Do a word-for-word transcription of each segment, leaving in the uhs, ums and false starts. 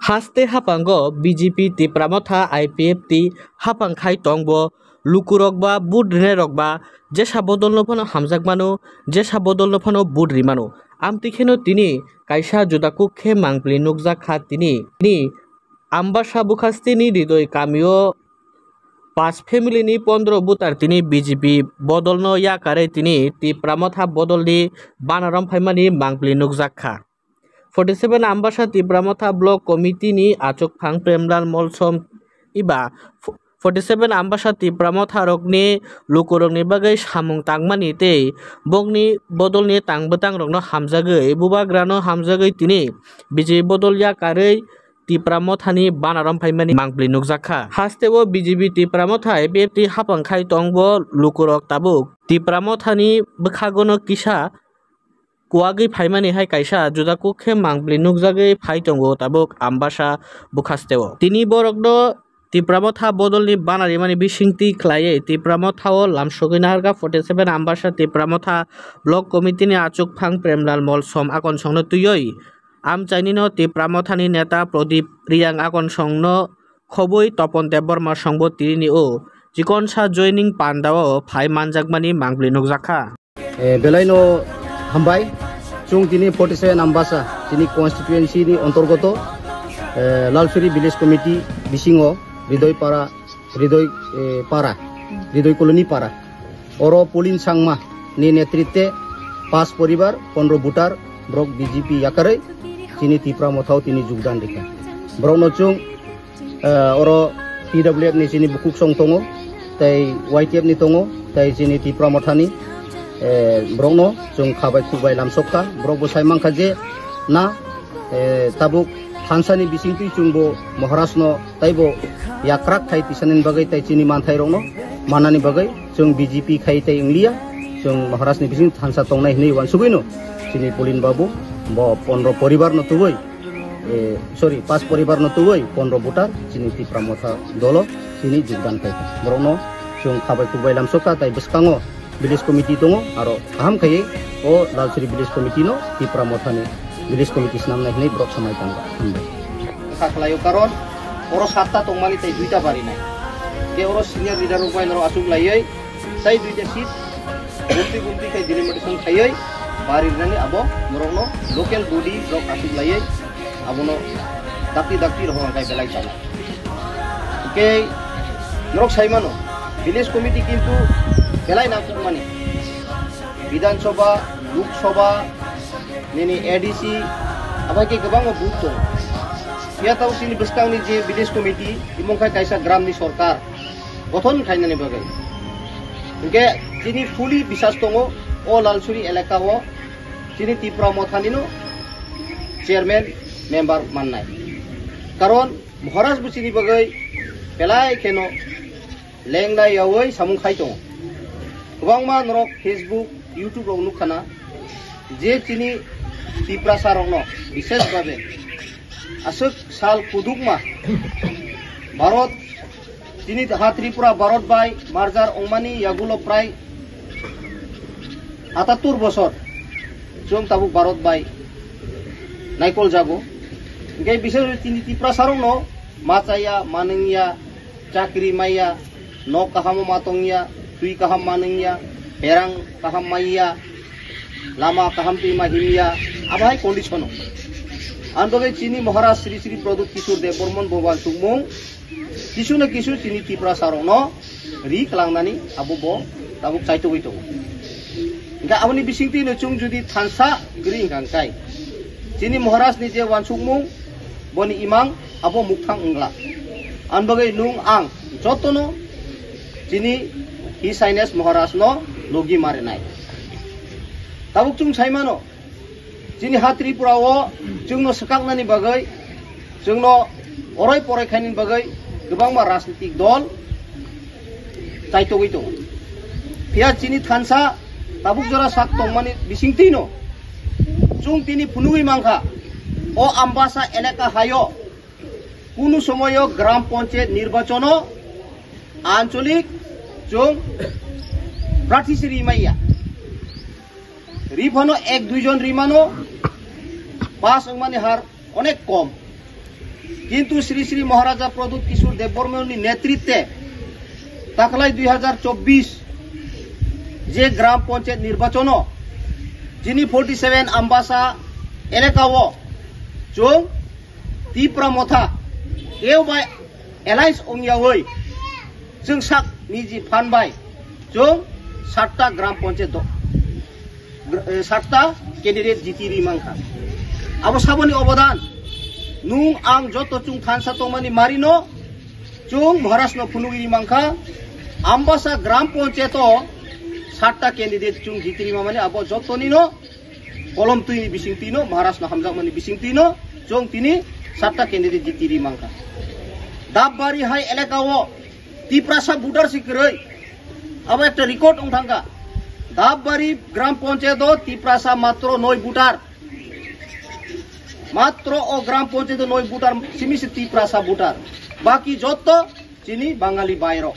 Haste hapango B J P Tipra Motha I P F T hapang khai tongbo, lukurok ba vote rinairok ba jesa bodolno phano hamjak mano, jesa bodolno phano vote ri mano. Amtwi kheno tini kaisa juda kuk khe mangpli nukjak kha tini. Tini Ambasa Bukhasteni Ridoi kamio pas family ni pondro voter tini B J P bodolno yakarwi tini Tipra Motha bodolni banarom phaimani mangpli nukjak kha. Forty seven Ambasa Tipra Motha Block Committee ni achukphang Premlal Molsom iba forty seven Ambasa Tipra Motha rokni lukurokni bagwi samung tangmani tei bokni bodolni tang bwtang rokno hamjagwi, bubagrano hamjagwi tini B J P bodol yakarwi Tipra Mothani banarom phaimani mangpli nukjak kha. Hasteo B J P Tipra Motha I P F T hapang khai tongbo lukurok tabuk Tipra Mothani bwkhagono kisa kuwagwi phaimani hai kaisa juda kuk khe mangpli nukjagwi phai tongo tabuk Ambasa Bukhasteo. Tini borokno Tipra Motha bodolni bana rimani bisingtwi khlaiwi Tipra Mothao lamsogwi naharkha forty seven Ambasa Tipra Motha Block Committee ni achukphang Premlal Molsom Akonsongno twiwi amchainino Tipra Mothani neta Prodip Riyang Akonsongno khobwi Topon Debbarma songbo tirini o chikonsa joining pandao phai manjakmani mangpli nukjakha. Eh, belaino hambai. Chwng tini forty seven Ambasa, tini constituency ni ontorgoto, eh, Lalsuri Village Committee bisingo Ridoi Para, Ridoi, eh, Para, Ridoi Colony Para. Oro Polin Sangma ni netritwe pas poribar, pondro voter, borok B J P yakarwi chini Tipra Mothao tini jogdan rikha. Borokno chwng Eh, oro T W F ni chini bukhuk song tongo, tei Y T F ni tongo, tei chini Tipra Mothani, eh, borokno chwng khabai khukbai lamsokha. Borok bo sai mankha je na, eh, tabuk thansani bisingtwi chwngbo Maharajno taibo yakrak khai tisanani bagwi tei chini manthairokno mannani bagwi chwng B J P khai tei wngliya, chwng Maharajni bising thansa tongnai hwnwi uansugwino chini Polin Babu bo pondro poribarno tubui eh, sorry, pas poribar no tubui pondro voter chini Tipra Motha dolo chini jogdan khai. Borok no chwng khabai khukbai lamsokha, tai bwskango village committee tongo, aro kaham khai o Lalsuri village committee no Tipra Motha ni village committee swnamnai hinwi borok samai tongo. Hambai. Bwkha khlaio, karon oro satta tongmani tai duita barinai. Ke oro senior leader rok bai norok achuk laiwi tai duita seat gumti gumti khai delimitation khaiwi bari rinani abo norokno local body rok achuk laiwi abono dakti dakti rohor hwnkhai belai chana. Hwnkhe norok sai mano, village committee kintu belai nangkukmani. Bidhan Sabha, Lok Sabha, nini A D C, abai khe kwbangma booth tongo. Phiya tabuk chini bwskangni je village committee, imo khai kaisa gramni sorkar gothon khainani bagwi. Hwnkhe chini fully bisas tongo, o Lalsuri elaka o chini Tipra Mothani no chairman member mannai. Karon Maharaj bo chini bagwi belai kheno lenglai yaui samung khai tongo. Kwbangma norok Facebook, YouTube rok nukha na je chini Tiprasa rokno bishesh bhabe aswk sal kudukma Bharat, chini ha Tripura Bharat bai merger ongmani yagulo prai atattur bosor chwng tabuk Bharat bai naikol jago. Hwnkhe bishesh chini Tiprasa rokno ma chaya, ma nungya, chakri maya, nok kaham ma tongya, twi kaham ma nungya, perang kaham maya, lama kaham twi ma himya, abo hai condition o. Ang bagwi chini Maharaj Sri Sri Pradyut Kishore Debbarman bo uansukmung, kisu na kisu chini Tiprasa rokno ri kwlangnani abo bo tabuk chaitogwi tongo. Hwnkhe aboni bisingtwi no chwng jodi thansa kwrwi hwnkha hwnkhe chini Maharaj ni je uansukmung, boni imang abo mukthang wngla. Ang bagwi nung ang jotono chini His Highness Maharaj no logi marinai. Tabuk chwng sai mano, chini ha Tripura o chwngno swkaknani bagwi, chwngno oroi poroi khainani bagwi kwbangma rajnitik dol chaitogwi tongo. Phiya chini thansa tabuk jora sak tongmani bisingtwino chwng tini phunugwi mankha, o Ambasa elaka hayo kunu somoyo gram panchayat nirbachono ancholik chwng prarthi se rimaiya. Riphano ek dui jon rimano, pass wngmani har onek kom. Kintu Sri Sri Maharaja Pradyut Kishore Debbarmani netritwe taklai dui hajar chobbish je Gram Panchayat nirbachono chini forty seven Ambasa elakao chwng Tipra Motha keu bai alliance ongyawi chwng sak niji phan bai chwng satta Gram Panchayat do, eh, satta candidate jiti ri mankha. Abo saboni obodan nung ang joto chwng thansa tongmani marino chwng Maharaj no phunugwi ri mankha. Ambasa Gram Panchayat o satta candidate chwng jiti ri mamani abo jotoni no kolom twi ni bising twi no, Maharaj no hamjakmani bising twi no chwng tini satta candidate jiti ri mankha. Dapbari hai elaka o Tiprasa voter si kwrwi. Abo ekta record wng thangkha. Dapbari Gram Panchayat o Tiprasa matro noi voter. Matro o Gram Panchayat o noi voter simi se Tiprasa voter. Baki jotto chini Bangali bairok.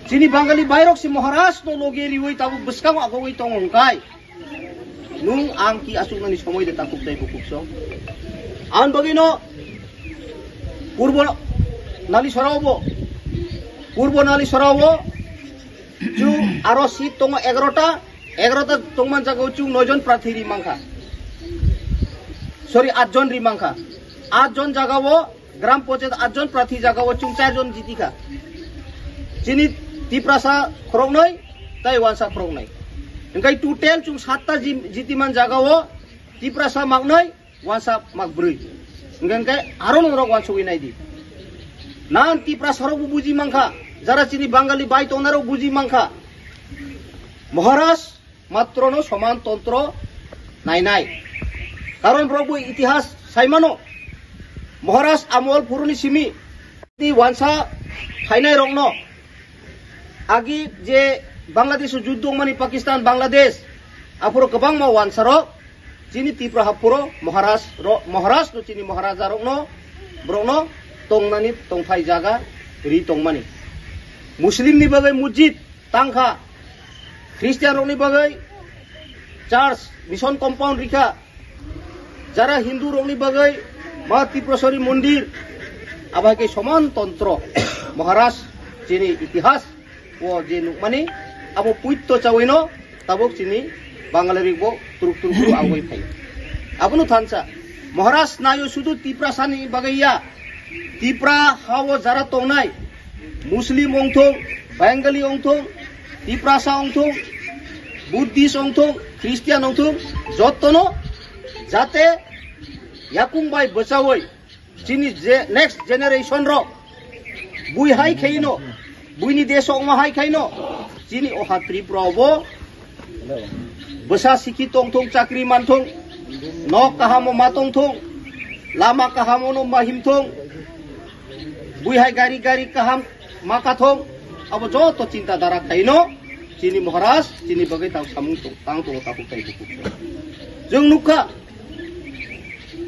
Chini Bangali bairok si Maharaj no loge riwi tabuk bwskango agogwi tongo hwnkhe. Nung ang ki asuknani somoi de takhuk tei bukhuk so. Ang bagwi no purbo nali sorao bo. Purbo nali sorao bo. Chu aro seat tongo egarota. Egarota tongman jaga o chu noi jon prarthi ri mankha. Sorry, at jon ri mankha. At jon jaga o Gram Panchayat at jon prarthi jaga o chwng char jon jiti kha. Chini Tiprasa khoroknwi tei wansa khoroknwi. Hwnkhe total chwng satta ji-, jiti man jaga o Tiprasa maknwi wansa makbrwi. Hwnkhe, hwnkhe aro norok wansugwi naidi. Nan Tiprasa rok bo buji mankha, jara chini Bangali bai tongnai rok buji mankha. Maharaj Matrono soman tontro nainai. Karon borok bo itihas saimano. Maharaj Amol phuruni simi di wansa phainai rokno. Agi je Bangladesh o juddo wngmani Pakistan, Bangladesh, aphuru kwbangma wansa rok chini Tipra haphuro Maharaj ro-, Maharaj no chini Maharaja rokno borokno tongnani tongthai jaga ri tongmani. Muslim ni bagwi masjid tangkha, Christian rokni bagwi church, mission compound rikha, jara Hindu rokni bagwi ma Tiprasori mondir, abo hai khe soman tontro Maharaj chini itihas o je nukmani abo puitto chawino tabuk chini Bangali rik bo turuk turuk bo agoi phai. Abono thansa Maharaj nayo sudu Tiprasani bagwi ya, Tipra hao jara tongnai Muslim ongthung, Bengali ongthung, Tiprasa ongthung, Buddhist ongthung, Christian ongthung, jottono jate yakung bai bwchawi chini je next generation rok bui hai khaino, buini desh ongma hai khaino, chini oha Tripura bo bwsa sikhi tongthung, chakri manthung, nok kahamo ma tongthung, lama kahamo no ma himthung, bui hai gari gari kaham ma kathung, abo joto chinta dhara khaino chini Maharaj chini bagwi tang samung tong, tang tongo takhuk tai bukhuk. Chwng nukha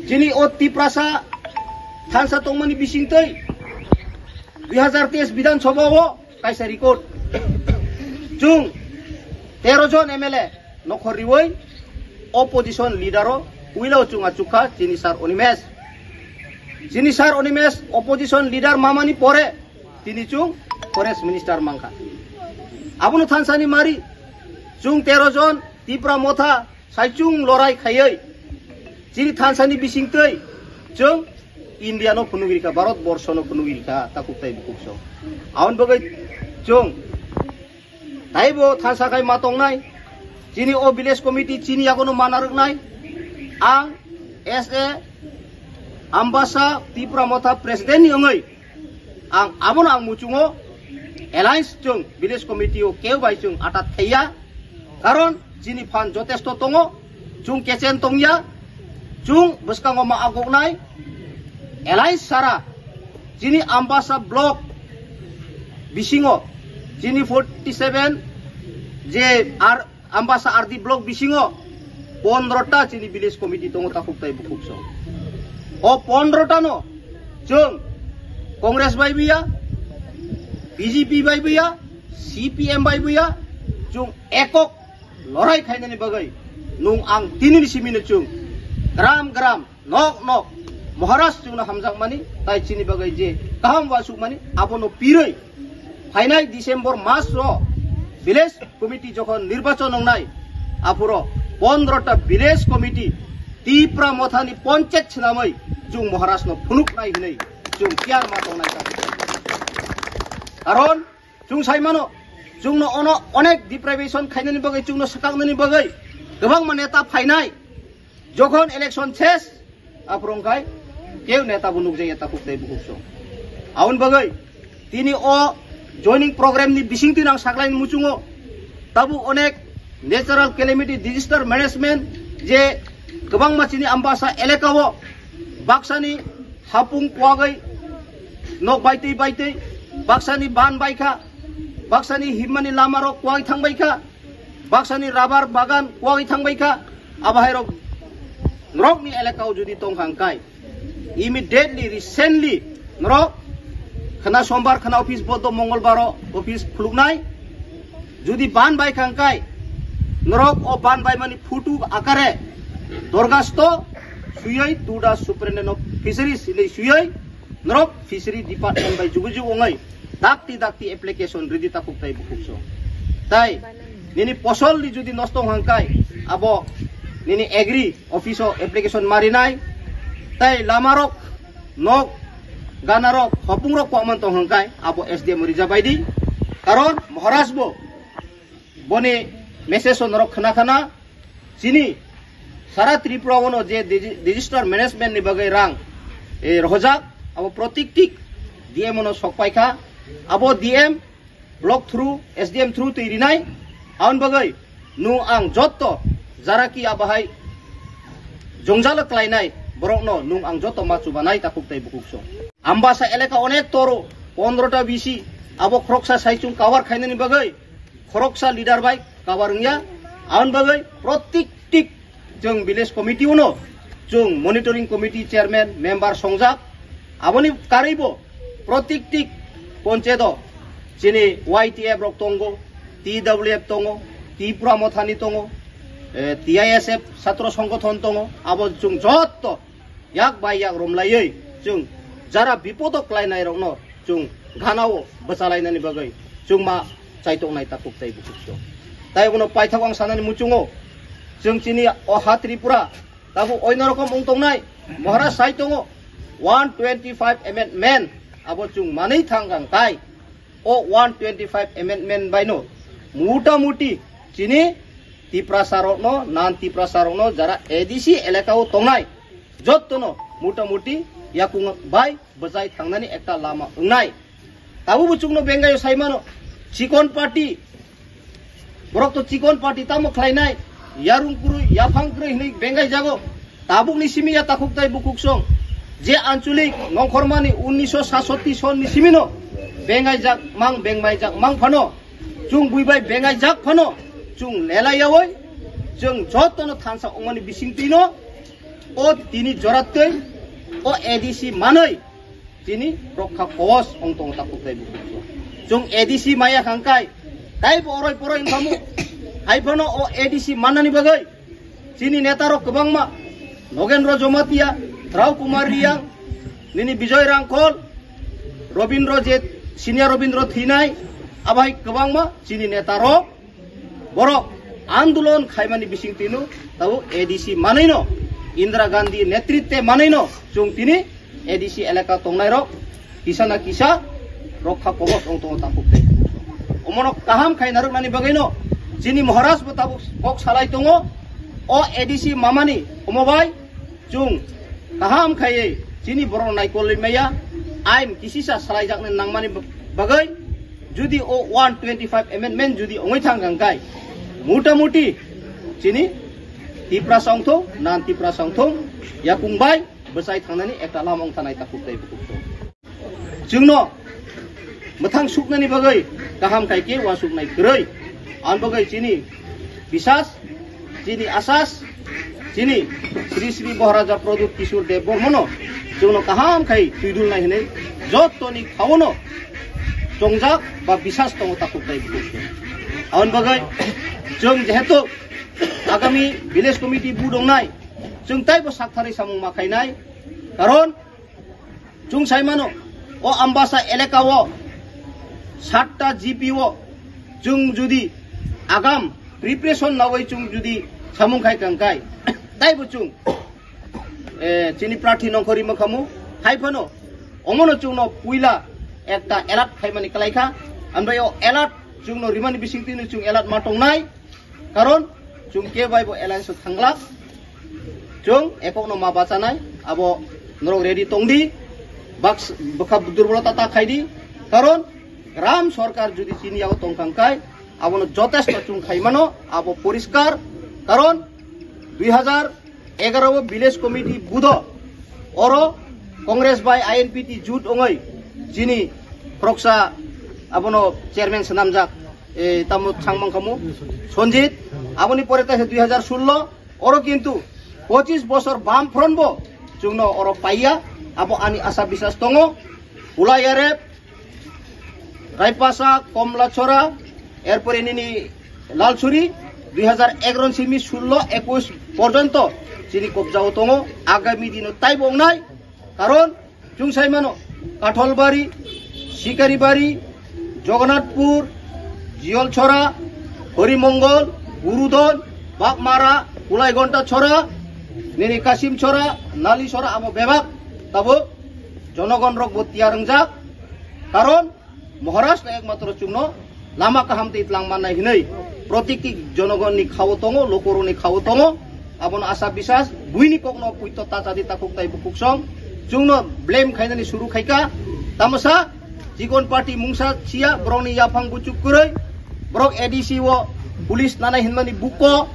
chini o Tiprasa thansa tongmani bisingtwi dui hajar teis Bidhan Sabha o kaisa record. Chwng tero jon M L A nokhor riwi opposition leader o puila o chwng achukha chini sir Animesh. Chini sir Animesh opposition leader mamani pore tini chwng forest minister mankha. Abono thansani mari chwng tero jon Tipra Motha saichung lorai khaiwi chini thansani bisingtwi chwng India no phunugwi rikha, Bharat borsho no phunugwi rikha, takhuk tai bukhuk so. Aboni bagwi chwng taibo thansa khai ma tongnai, chini o village committee chini yagono ma narwknai. Ang as a Ambasa Tipra Motha president ni wngwi ang abono ang muchungo alliance chwng village committee o keu bai chwng atat khaiya, karon chini phan jotesto tongo, chwng kechen tongya, chwng bwskango ma agoknai, alliance sara chini Ambasa block bisingo chini forty seven je ar Ambasa R D block bisingo pondro ta chini village committee tongo takhuk tai bukhuk so. O pondro ta no chwng Congress bai biya, B J P bai biya, C P M bai biya, chwng ekok lorai khainani bagwi nung ang tini ni simi no chwng gram gram nok nok Maharaj chwngno hamjakmani, tai chini bagwi je kaham uansukmani, abono pirwi phainai December mas o village committee jokhon nirbachon wngnai, aphuro pondro ta village committee Tipra Mothani ponchayat swnamwi chwng Maharajno phunuknai hinwi chwng tiyar ma tongnai. Karon chwng sai mano, chwngno ono onek deprivation khainani bagwi, chwngno swkaknani bagwi kwbangma neta phainai. Jokhon election ses, aphuru wngkhai keu neta bo nukjakya takhuk tei bukhuk song. Aboni bagwi tini o joining program ni bisingtwi nang saklaini muchungo tabuk onek natural calamity disaster management je kwbangma chini Ambasa elaka o baksani hapung kwagwi nok baitwi baitwi, baksani ban baikha, baksani himmani lamarok kwagwi thangbaikha, baksani rubber bagan kwagwi thangbaikha, abo hairok norokni elaka o jodi tongkha hwnkhe, immediately, recently, norok khwna sombar, khwna office bodo mongolbaro office khuluknai. Jodi ban baikha hwnkhe, norok o ban baimani photo akare dorgasto suyoi to the superintendent of fisheries hinwi suyoi norok fishery department bai jugujugu wngwi dakti dakti application ridi takhuk tei bukhuk song. Tai nini posolni jodi nosto wngkha hwnkhe abo nini agri office o application marinai, tai lamarok, nok ganarok, hopungrok kokman tong hwnkhe abo S D M o rijabaidi. Karon Maharaj bo boni message o norok khna khna chini sara Tripura ono je digi-, disaster management ni bagwi rang, eh, rohojak, abo protiktik D M ono sokpaikha, abo D M block through, S D M through twi rinai, aboni bagwi nung ang jotto jara ki abahai jongjalo klainai borokno nung ang jotto ma chubanai takhuk tei bukhuk song. Ambasa elaka onek toro, pondro ta bisi, abo khoroksa saichung cover khainani bagwi khoroksa leader bai cover wngya, aboni bagwi protiktik chwng village committee uno, chwng monitoring committee chairman, member songjak, aboni karwibo protiktik ponchayat o chini Y T F rok tongo, T W F tongo, Tipra Mothani tongo, eh, T I S F satro songgothon tongo, abo chwng jotto yak bai yak romlaiwi chwng jara bipodo klainairokno chwng ghanao bwchalainani bagwi chwng ma chaitoknai takhuk tei bukhuk song. Tai abono paithak ang sanani muchungo, chwng chini o ha Tripura tabuk oino rokom wng tongnai, Maharaj sai tongo, one twenty five amendment abo chwng manwi thang kang tai. O one twenty five amendment baino mutamuti chini Tiprasa rokno, non Tiprasa rokno jara A D C elaka o tongnai jottono mutamuti yakung bai bwchai thangnani ekta lama wngnai. Tabuk bo chwngno bengaio saimano, chikon party, borok to chikon party tamo khlainai, yarung kwrwi, yaphang kwrwi hinwi bengai jago. Tabukni simi ya takhuk tai bukhuk song, je ancholik nongkhormani unniso satsatti sonni simino bengai jak mang, bengmai jak mang phano, chwng buibai bengai jak phano, chwng lelai yaoi, chwng jotono thansa ongmani bisingtwino, o tini joratwi, o A D C manwi, tini rokha kobos ong tongo takhuk tai bukhuk. Chwng A D C maya khangkai, taibo oroi poroi wngkhamu. Hai phano o A D C mannani bagwi chini neta rok kwbangma, Nogendro Jomatia, Rao Kumar Riang, nini Bijoy Rangkhol, Robindro je, senior Robindro thinai, abai kwbangma chini neta rok borok andolon khaimani bising tino, tabo A D C manwino, Indira Gandhi netritwe manwino, chwng tini A D C elaka tongnairok kisa na kisa rokha kobos ong tongo takhuk tei. Omono kaham khai narwknani bagwino chini Maharaj bo tabuk kok salai tongo, o A D C mamani omo bai chwng kaham khaiwi chini borok naikolwi maya, ain kisisa salaijaknai nangmani bagwi, judi o one twenty five amendment judi ongwi thang kang kai, mutamuti chini Tiprasa wngthung, non Tiprasa wngthung, yakung bai bwchai thangnani ekta lama wng thanai takhuk tei bukhuk tong. Chwngno mwthang suknani bagwi kaham khai khe uansuknai kwrwi. Ang bagwi chini bisas, chini asas, chini Sri Sri Maharaja Pradyut Kishore Dev Bormano chwngno kaham khai twidulnai hwnwi jottoni khaono chongjak ba bisas tongo takhuk tai bukhuk. Aboni bagwi chwng jehetu agami village committee bu dongnai, chwng taibo saktharwi samung ma khainai. Karon chwng sai mano, o Ambasa elaka o satta G P o chwng jodi agam preparation nawi chwng jodi samung khai kangkai, taibo chwng, eh, chini prarthi nongkhorwi mokhamu, hai phano omono chwngno puila ekta alert khaimani kwlaikha, ambai o alert chwngno rimani bisingtwino chwng alert ma tongnai. Karon chwng kebaibo alliance o thanglak, chwng ekokno ma bachanai, abo norok ready tongdi, baks-, bwkha durbolota ta khaidi, karon gram sorkar jodi chini yago tongkang kai, abono jotesto chwng khaimano, abo poriskar, karon dui hazar egaro o village committee budo oro Congress bai I N P T jut ongoi chini khoroksa abono chairman swnamjak, eh, tamo thangmang khamu Sonjit, aboni pore ta dui hazar sullo oro kintu pochis bosor bam front bo chwngno oro paiya, abo ani asa bisas tongo. Ulai Arep, Raipasa, Komlachora, erpore nini Lalsuri, dui hazar egaro simi sullo ekush porjonto chini kobjao tongo, agami dino taibo ongnai, karon chwng sai mano, Katholbari, Sikaribari, Jagannathpur, Jiyolchora, Horimongol, Gurudon, Bakmara, Kulaigonta Chora, nini Kasim Chora, Nali Chora, abo bebak tabuk jonogon rok bo tiyar wngjak, karon Maharaj no ekmatro chwngno lama kaham twi tlang mannai hinwi protikti jonogonni khao tongo, lokorokni khao tongo. Abono asa bisas buini kokno puito tachadi takhuk tai bukhuk song chwngno blame khainani suru khaika. Tamasa chikon party mungsa sia borokni yaphang buchuk kwrwi, borok A D C o police nanai hinmani bukko,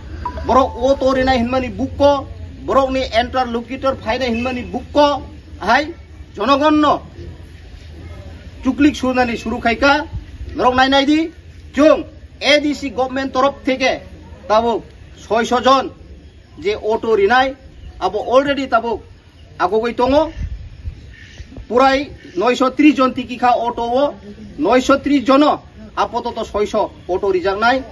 borok auto rinai hinmani bukko, borokni interlocutor phainai hinmani bukko, hai jonogonno chuklik surnani suru khaika. Norok nai nai di, chwng A D C government torof theke tabuk soiso jon je auto rinai, abo already tabuk agogoi tongo. Purai noisho tris jon tiki kha auto o, noisho tris jono apototo soiso auto rijaknai.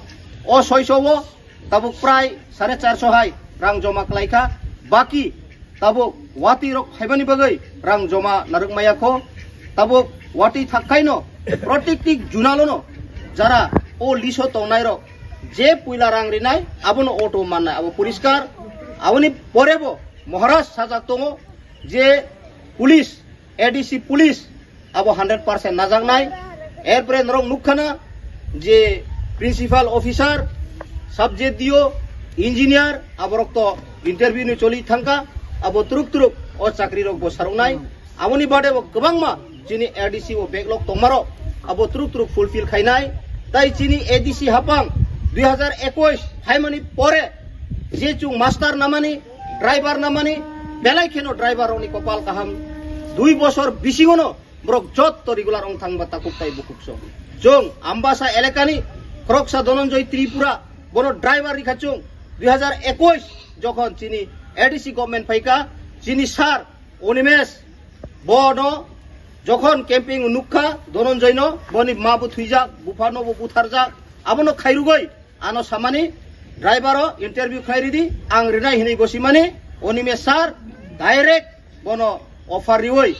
O soiso o tabuk prai sare charso hai rang joma khlaikha. Baki tabuk watwi rok phaibani bagwi rang joma narwk maya kho. Tabuk watwi thakkaino protikti junalono jara o liso tongnairok je puila rang rinai abono auto mannai, abo poriskar. Aboni porebo Maharaj sajak tongo je police, A D C police abo hundred percent najaknai. Erpore norok nukkhana je principal officer, sub D O, engineer, aborok to interview ni choli thangka, abo truk truk o chakri rok bo saroknai. Aboni bade bo kwbangma chini A D C o backlog tongmarok abo truk truk fulfill khainai. Tai chini A D C hapang dui hazar ekush phaimani pore je chwng master namani, driver namani, belai kheno driver rokni kopal kaham. Dui bosor bisingono borok jotto regular wng thangba takhuk tai bukhuk song. Chwng Ambasa elakani khoroksa Dhananjay Tripura, bono driver rikha chwng dui hazar ekush jokhon chini A D C government phaika, chini sir Onimesh bono jokhon camping nukha Dhananjay no, boni ma bo thwijak, bupha no bo butharjak, abono khairugwi ano samani, driver o interview khlai ridi, ang rinai hinwi gosimani, Onimesh sir direct bono offer riwi,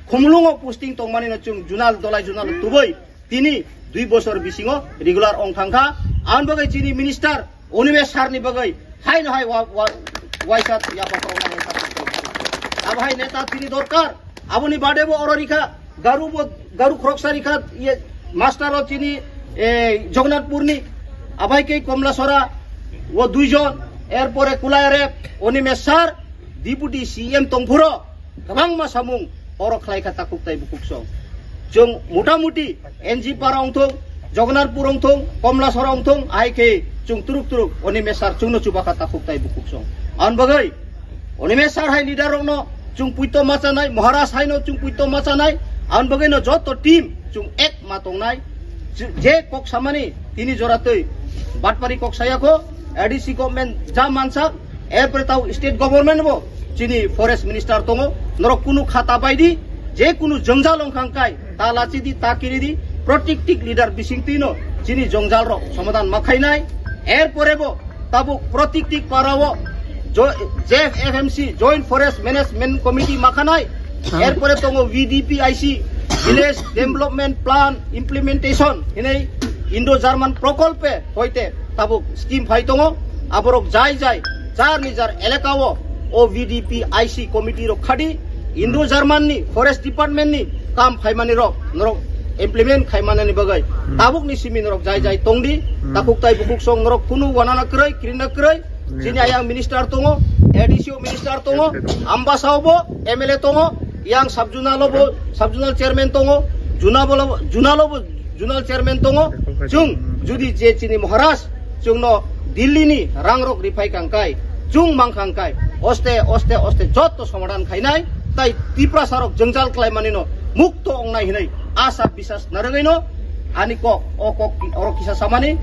Khumulungo posting tongmani no chwng junal dolai junal tubui, tini dui bosor bisingo regular ong thangkha. Ang bagwi chini minister Onimesh sir ni bagwi hai no hai wa-, wa-, waisa yaphang rok nang kha. Abo hai neta chini dorkar. Aboni bade bo oro rikha, Garu bo, Garu khoroksa rikha, ye, master o chini, eh, Jagannathpur ni, abai khe Komlasora, o duijon, erpore Kulai Arep, Onimesh sir, Deputy C M tongphuro, kwbangma samung oro khlai kha takhuk tai bukhuk song. Chwng mota moti N G Para wngthung, Jagannathpur wngthung, Komlasora wngthung, ahai khe chwng turuk turuk Onimesh sir chwngno chuba kha takhuk tai bukhuk song. Ang bagwi Onimesh sir hai leader rokno chwng puito machanai, Maharaj haino chwng puito machanai, ang bagwino joto team chwng ek ma tongnai. Je kok samani tini joratwi batpari kok saya kho, A D C government ja mansak, erpore tao state government bo chini forest minister tongo, norok kunu khata baidi, je kunu jwngjal wngkha kai, ta lachidi, ta kiridi, protiktik leader bisingtwino chini jwngjal rok somadhan ma khainai. Erpore bo tabuk protiktik para o Jo-, J F M C, Joint Forest Management Committee makhanai, erpore tongo V D P I C, Village Development Plan Implementation hinwi Indo-German Prokolpe hoite tabuk scheme phai tongo. Aborok jai jai jar nijar elaka o, o V D P I C committee rok khadi, Indo-German ni Forest Department ni kam phaimani rok norok implement khaimanani bagwi tabuk ni simi norok jai jai tongdi. Takhuk tai bukhuk song norok kunu wanana kwrwi, krina kwrwi. Chini ayang minister tongo, A D C o minister tongo, Ambasa o bo M L A tongo, yang sub zonal o bo sub zonal chairman tongo, Juna bo, Juna lo bo zonal chairman tongo. Chwng judi je chini Maharaj chwngno Delhi ni rang rok riphai kangkai, chwng mang kangkai, oste, oste, oste jotto somadhan khainai, tai Tiprasa rok jwngjal khlai manino mukto ongnai hinwi asa bisas narwgwino ani kok, o kok, oro kisa samani.